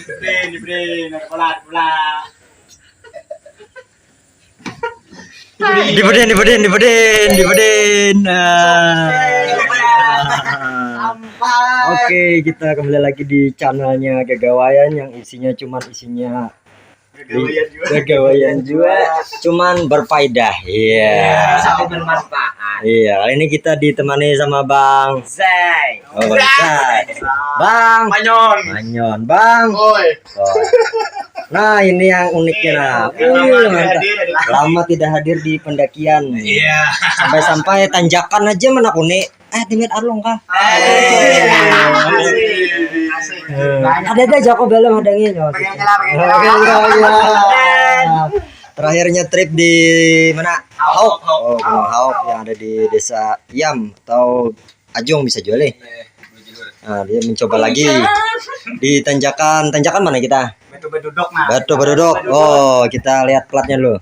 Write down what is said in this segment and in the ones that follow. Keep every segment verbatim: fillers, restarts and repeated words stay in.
Dibrin, dibrin, ada bola, ada bola. Dibudin, dibudin, dibudin, dibudin. Ah. Oke, kita kembali lagi di channelnya Gagawayan yang isinya cuman isinya di- Gagawayan juga. Gagawayan juga, cuman berfaedah. Iya. Sangat bermanfaat. Iya, kali ini kita ditemani sama Bang Zai. Oh, Bang Zai. Bang Manyon. Manyon, Bang. Oi. Oh. Nah, ini yang uniknya, nah. Lama tidak hadir di pendakian. Iya. Sampai-sampai tanjakan aja menakuni. Eh, timit arlung kah? Eh, asik. Asik. Eh, ada ada Joko belum ada nih. Pakai aja lah, pakai aja lah. Terakhirnya trip di mana? Hawk. Oh, Gunung Hawk yang ada di Desa Yam atau Ajung bisa jual nih. Nah, dia mencoba lagi di tanjakan. Tanjakan mana kita? Batu Beduduk, nah. Batu Beduduk. Oh, kita lihat platnya dulu.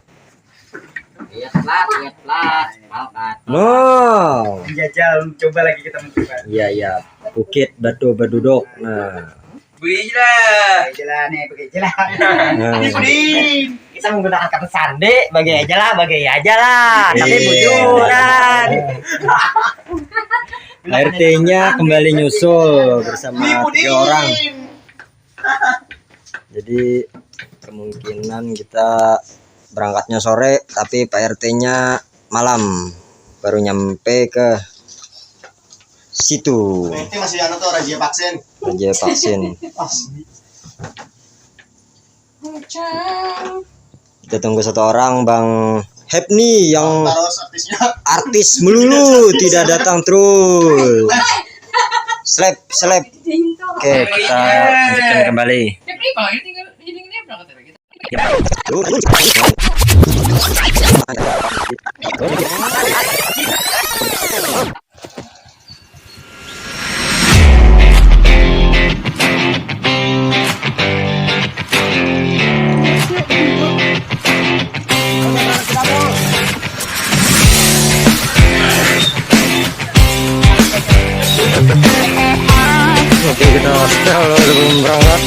Lihat plat, lihat plat, palkat. No. Jajal, coba lagi kita mencoba. Iya, iya. Bukit Batu Beduduk. Nah. Beri aja lah. Beri aja lah nih, beri aja lah. Nah. Ini beri. Kita menggunakan kata sandi, bagi aja lah, bagi aja lah. Tapi bujuran. Iya. R T-nya kembali nyusul bersama tiga orang. Jadi kemungkinan kita berangkatnya sore, tapi Pak R T-nya malam baru nyampe ke situ. Pak R T masih anu tuh, razia vaksin. Razia vaksin. Kita tunggu satu orang, Bang Hepni yang terus artisnya. Artis melulu tidak datang terus. Slap, slap. Oke, kita lanjutkan kembali. Tapi kalau ini tinggal ini ini berangkat lagi. Oke, kita hotel sebelum berangkat.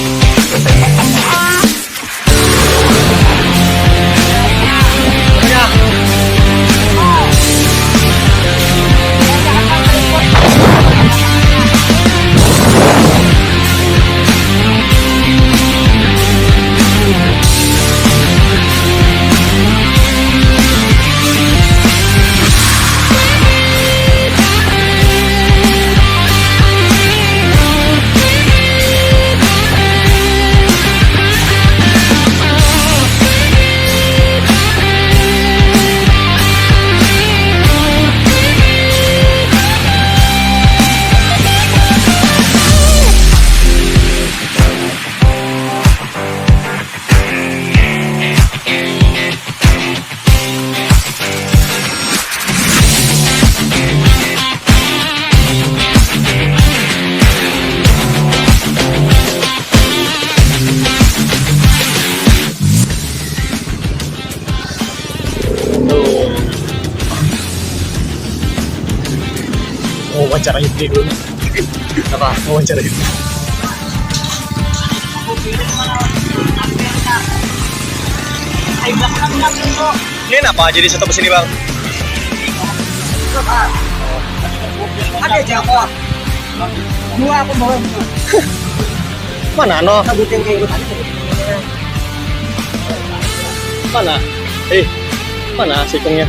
Oh, wawancara itu dulu. Apa? Wawancara itu. Ini kenapa jadi satu sini, Bang? Ada aja kok. Dua aku bawa. Mana no? Sabutin kayak gitu. Mana? Eh, mana sikungnya?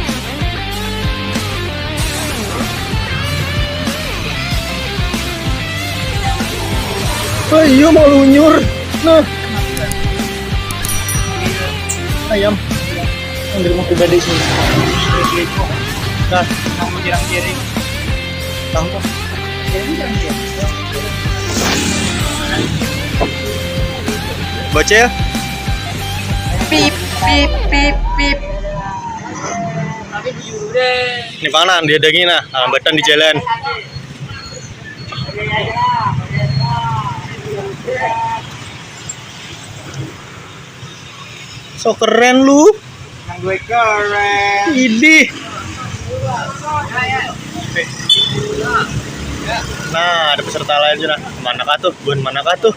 Oh iya, mau lunyur. Nah. Ayam. Yang di rumah pribadi sih. Nah, kamu kirang kiri. Tahu kok. Bocil. Pip, pip, pip, pip. Ini mana dia daging nah, lambatan di jalan. So keren lu. Nang gue keren. Idih. Nah, ada peserta lain sudah. Mana kah tuh? Bukan mana kah tuh?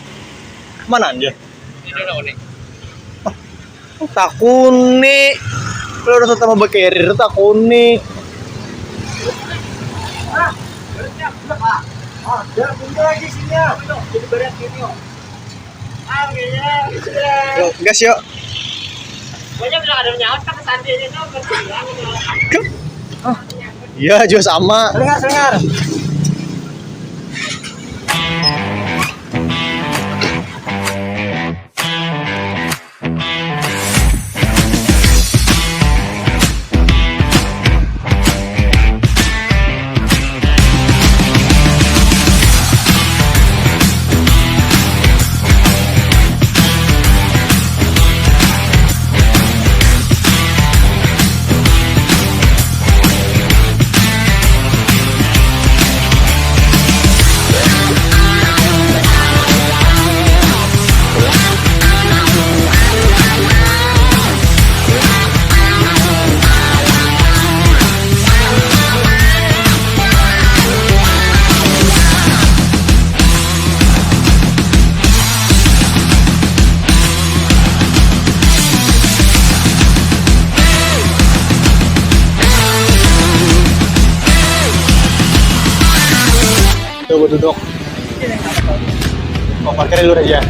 Mana aja? Takuni. Kalau udah sama bekerir, takuni. Ada, ada lagi sini. Jadi berat gini. Yuk, gas yuk. Pokoknya bilang ada nyawa, kan, santai aja, no, berkelingan, no. Ah, iya, juga sama. Selengar, selengar. Coba duduk. Oh, parkir dulu aja.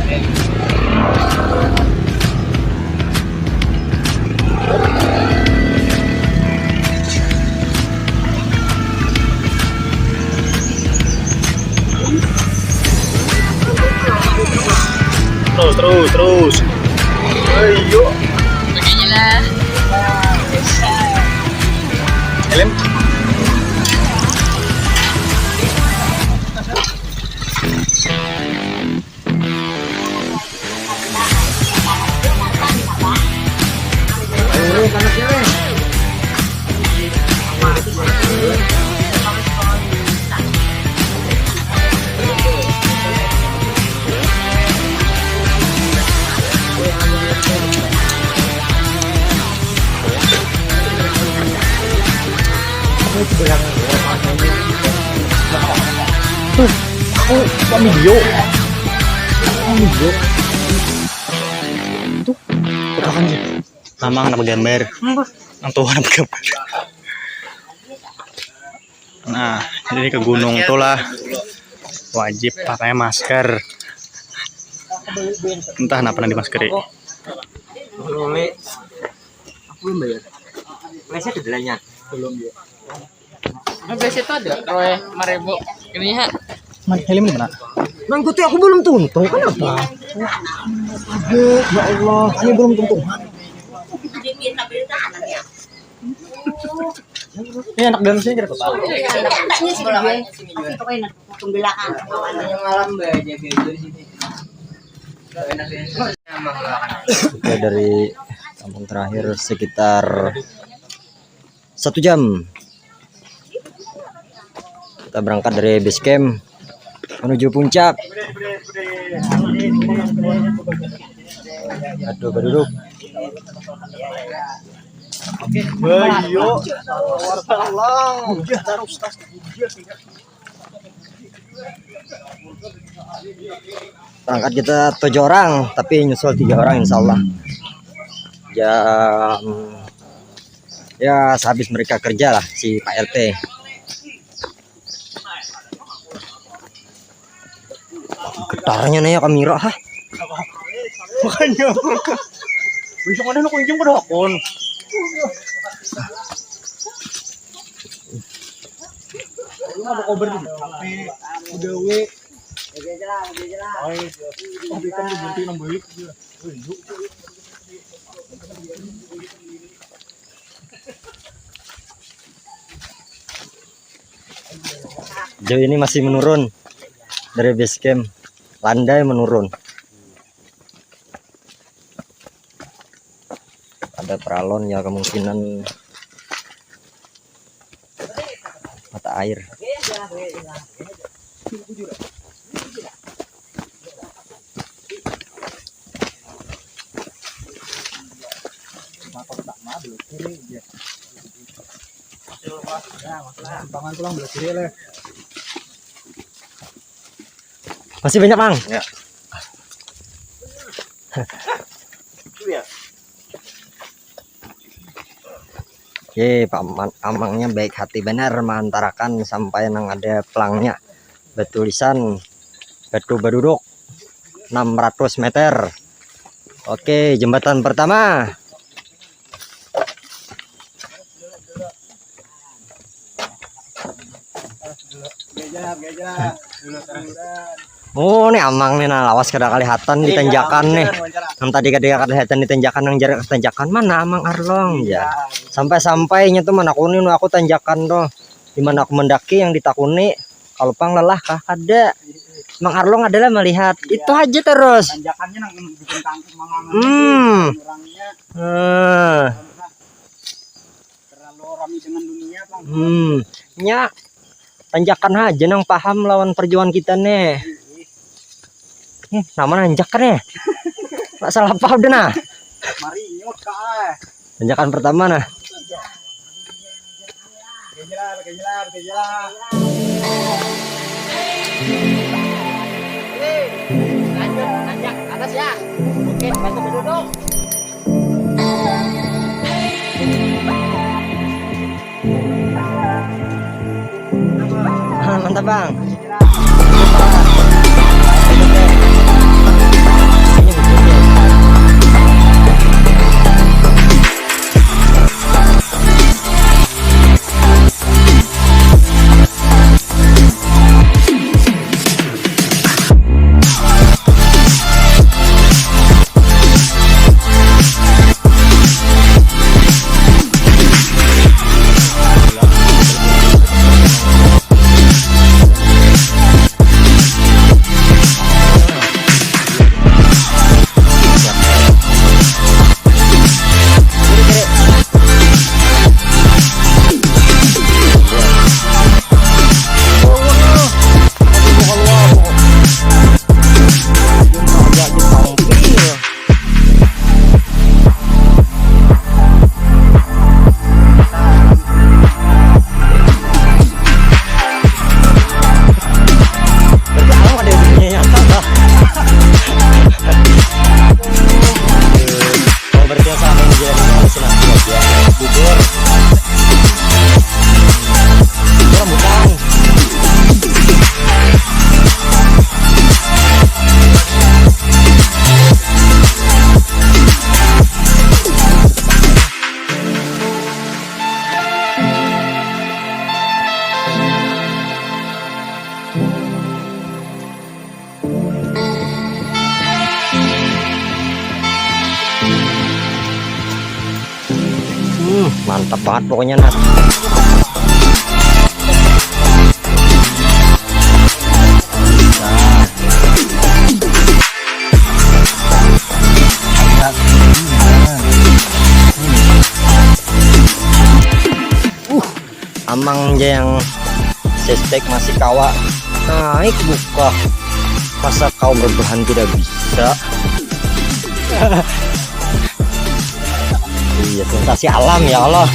Terus, terus, terus. Ayo. Begini lah. Helm. Aku juga yang Tuh, aku mau video. Mau video. Tuh, pegangan sih. Mamang nak gambar. Nang tua nak gambar. Nah, jadi ke gunung tuh lah wajib pakai masker. Entah kenapa nanti masker ini. Aku belum bayar. Leset kedelainya. Belum dia. Nah, biasa itu ada, roe, lima ribu. Ini ya. Man, helm di mana? Nang kutu aku belum tuntung, kenapa? Aduh, ya Allah, ini belum tuntung. Ini anak dalam sini kira apa? Iya, anak dalamnya sih gue. Pasti pokoknya anak pembelahan kawan. Yang malam, Mbak, jaga itu di sini. Oke, dari kampung terakhir sekitar satu jam. Kita berangkat dari base camp menuju puncak. Aduh, baduduk. Bayo. Terus tas. Berangkat kita tujuh orang, tapi nyusul tiga orang, insya Allah. Jam, ya, sehabis mereka kerja lah, si Pak R T. Getarnya nih ya kamera, hah? Makanya. Besok ada nu kunjung pada akun. Lu ada kober di H P, udah we. Oke, jelas, oke, jelas. Oh, iya. Oh, bikin tuh berhenti nang balik. Iya. Oh, iya. Sejauh ini masih menurun dari base camp, landai menurun. Ada paralon ya, kemungkinan mata air. Masih banyak, Bang? Ya. Oke, paman amangnya baik hati benar mengantarakan sampai nang ada pelangnya, bertulisan Batu Baduduk enam ratus meter. Oke, jembatan pertama. Oh, nih amang nih, nah, lawas kada kalihatan di tanjakan nih. Nang tadi kada kalihatan di tanjakan, nang jarak tanjakan mana amang Arlong ya. Sampai-sampainya tuh mana kuning aku tanjakan tuh. Di mana aku mendaki yang ditakuni, kalau pang lelah kah? Kada. Mang Arlong adalah melihat itu aja terus. Tanjakannya nang bikin tangkap mangangan. Hmm. Orangnya. Eh. Terlalu rami dengan dunia, Bang. Hmm, nya tanjakan aja nang paham lawan perjuangan kita nih. Nih, nama nanjak nih. Nggak salah apa udah nah. Mari nyut kak. Tanjakan pertama nah. Kejelar, kejelar, kejelar. Lanjut, nanjak atas ya. Oke, bantu duduk. Ah, mantap, Bang. Oh, berarti yang selama ini jadi halusinasi aja. Bubur. Itu rambutan. Hmm, mantap banget pokoknya, Nat. Uh, amang ja yang sestek masih kawa naik buka. Masa kaum rebahan tidak bisa? Iya, sensasi alam ya Allah.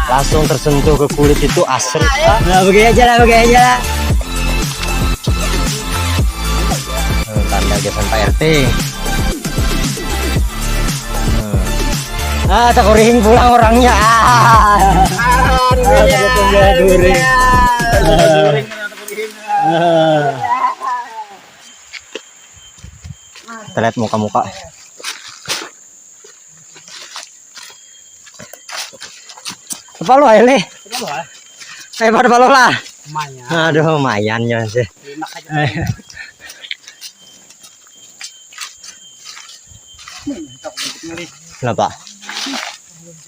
Langsung tersentuh ke kulit itu asri. Nah, begini aja lah, begini aja lah. Hmm, tanda gasan Pak R T. Hmm. Ah, takuring pulang orangnya. Ah. Alhamdulillah. Ah, takuring. Ah. Kita lihat muka-muka. Apa lu aja nih? Apa lu, ah? Eh, pada lu lah. Lumayan. Aduh, lumayan ya sih. Enak aja. Eh. Kenapa?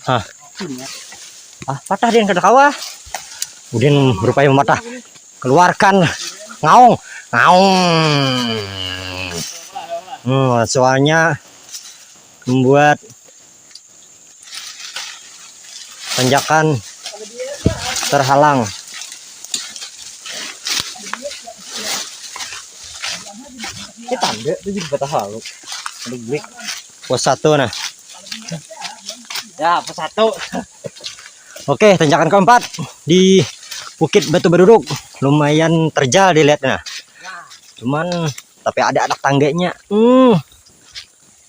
Hah? Ah, patah dia kada kawa. Udin berupaya mematah. Keluarkan ngaung, ngaung. Hmm, soalnya membuat tanjakan terhalang. Ini tanda itu juga patah lalu. Aduh, blik. Pos satu nah. Ya, pos satu. Oke, tanjakan keempat di Bukit Batu Baduduk. Lumayan terjal dilihat nah. Cuman tapi ada anak tangganya. Hmm.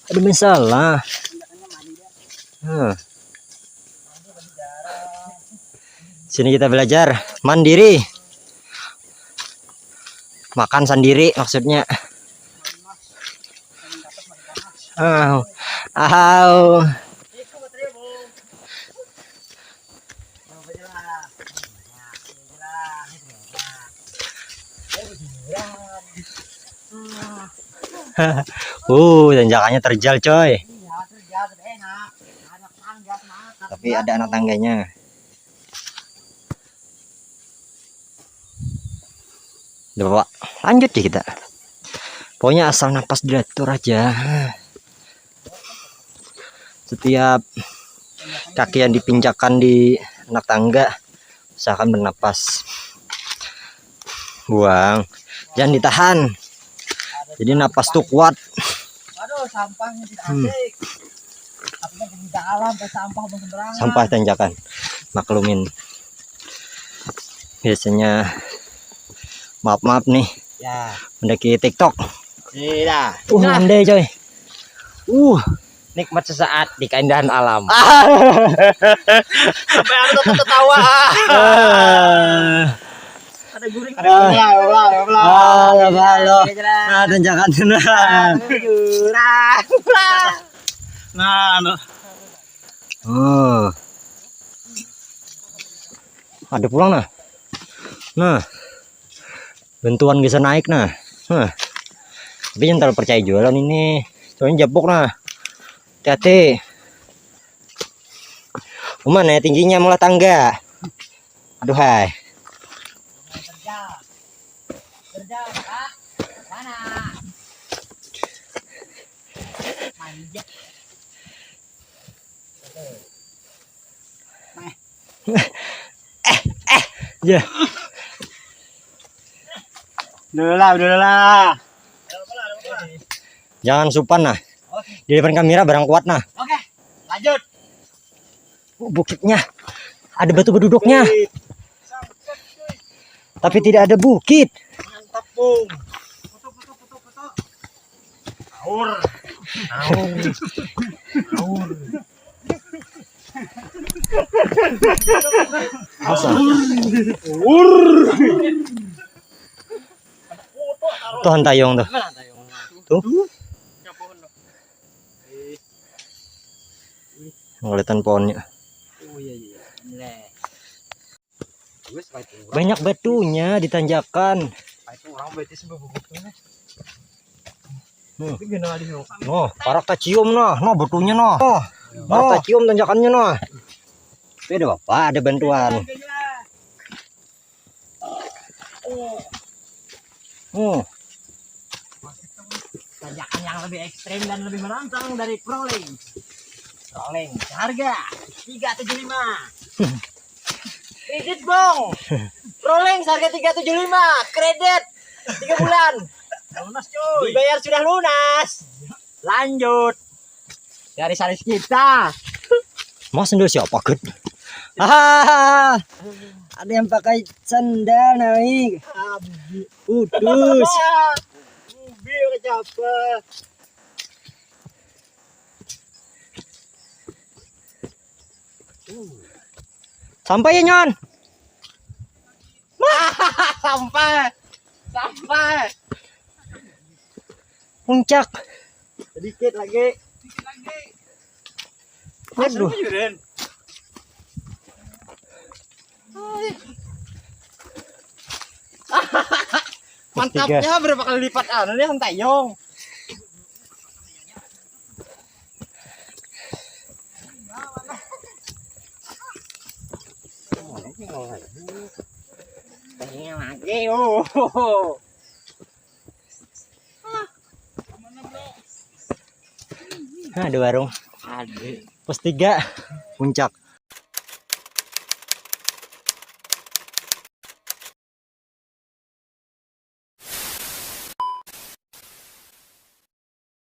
Ada masalah. Hmm. Sini kita belajar mandiri. Makan sendiri maksudnya. Au. Au. Uh, tanjakannya terjal, coy. Tapi ada anak tangganya. Udah, Pak. Lanjut ya kita. Pokoknya asal napas diatur aja. Setiap kaki yang dipinjakan di anak tangga, usahakan bernapas. Buang. Jangan ditahan. Jadi napas tuh kuat. Aduh, sampahnya tidak Hmm. asik. Tapi kan di dalam, ke sampah berseberangan. Sampah tanjakan. Maklumin. Biasanya maaf-maaf nih. Ya. Mendaki TikTok. Iya. Uh, Nah. Mandai, coy. Uh, Nikmat sesaat di keindahan alam. Sampai aku tetap tertawa. Ah. Ada guring. Ah. Ulah, ulah, ulah. Ah, ulah, ulah. Oke, jelas. Nah, tanjakan sana. Jurang. Nah, anu. Oh. Ada pulang, nah. Nah. Bantuan bisa naik, nah. Nah. Tapi jangan terlalu percaya jualan ini. Soalnya japuk, nah. Hati-hati. Mana ya tingginya, malah tangga. Aduh, hai. Kerja. Kerja, Pak. Mana? Manja. Eh, eh, ya. Dulu lah, dulu lah. Jangan supan, nah. Oke. Di depan kamera barang kuat, nah. Oke, lanjut. Oh, bukitnya. Ada batu beduduknya. Tapi tidak ada bukit. Mantap, Bung. Aur. Aur. Aur. Asa. Aur. Tuh, tayung tuh. Tuh. Ngeliatan pohonnya. Oh, iya, iya. Banyak batunya ditanjakan. Hmm. Oh, parak tacium, nah. Nah, batunya, nah. Oh, parak tacium tanjakannya, nah. Tapi ada apa? Ada bantuan. Oh. Tanjakan yang lebih ekstrim dan lebih menantang dari crawling. Crawling seharga tiga tujuh lima. Kredit, Bong. Crawling seharga tiga tujuh lima. Kredit tiga bulan. Lunas, cuy. Dibayar sudah lunas. Lanjut. Dari salis kita. Mas, sendal siapa, Ged? Ah, ada yang pakai sendal, naik. Putus. Mobil kecapa. Sampai ya, Nyon? Sampai. Sampai. Puncak. Sedikit lagi. Aduh. Mantapnya berapa kali lipat anu nih, tayung. Pengen lagi, oh. Nah, ada warung. Ada. Pos tiga, puncak.